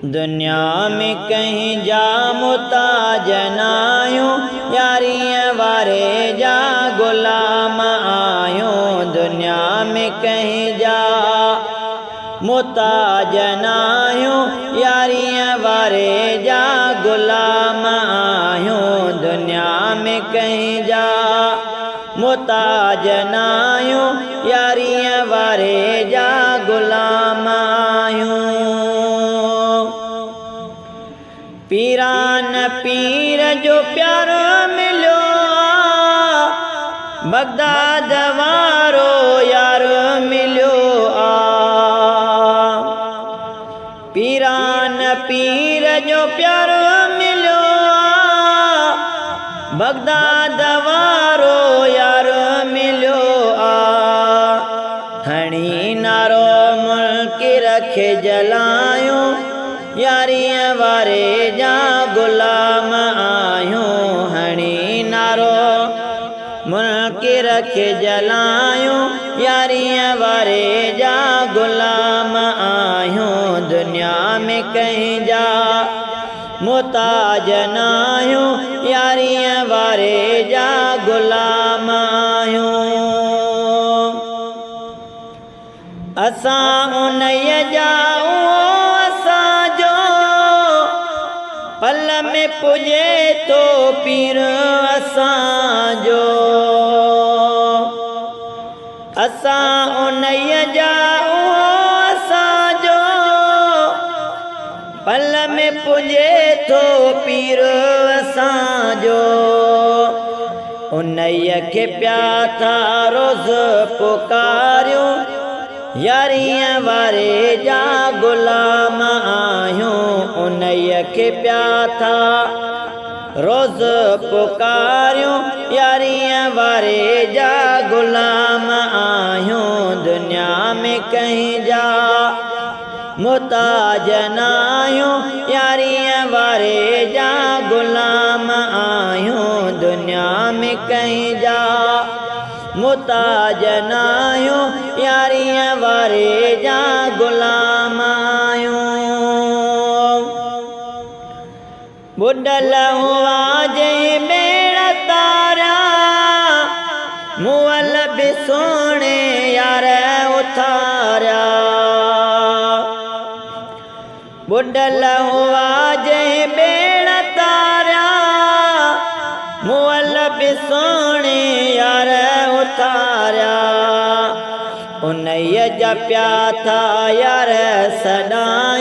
दुनिया में कहीं जा मुताज नाहियूं, यारीअ वारे जा गुलाम आहियूं। दुनिया में कहीं जा मुताज नाहियूं, यारीअ वारे जा गुलाम आहियूं। दुनिया में कहीं जा मुताज नाहियूं, यारीअ वारे जा गुलाम आहियूं। पीरान पीर जो प्यारो मिलियो आ, बगदाद वारो यार मिलियो आ। पीरान पीर जो प्यारो मिलियो आ, बगदाद वारो यार मिलियो आ। हणी नारो मुल्क रखे जलायूं, यारीअ वारे जा गुलाम आहियूं। हणी नारो मुल्क रखे जलायूं, यारीअ वारे जा गुलाम आहियूं। दुनिया में कहीं जा मुताज नाहियूं, यारीअ वारे जा गुलाम आहियूं। असां उन्हीअ जा असांजो, पल में पुॼे थो पीर असांजो। असां उन्हीअ जा असांजो, पल में पुॼे थो पीर असांजो। उन्हीअ खे पिया था रोज़ पुकारियूं, यारीअ वारे जा गुलाम आहियूं। उन्हीअ खे पिया था रोज़ पुकारियूं, यारीअ वारे जा गुलाम आहियूं। दुनिया में कहीं जा मुताज नाहियूं, यारीअ वारे जा गुलाम आहियूं। दुनिया में कहीं जा मुताज नाहियूं, यारीअ वारे जा गुलाम आहियूं। ॿुॾल हुआ जंहिं ॿेड़ तारिया, मुअल बि सुहिणे यार उथारिया। ॿुॾल हुआ जंहिं ॿेड़ तारिया, मुअल बि सुहिणे यार उथारिया। उन्हीअ जा पिया था यार सॾायूं,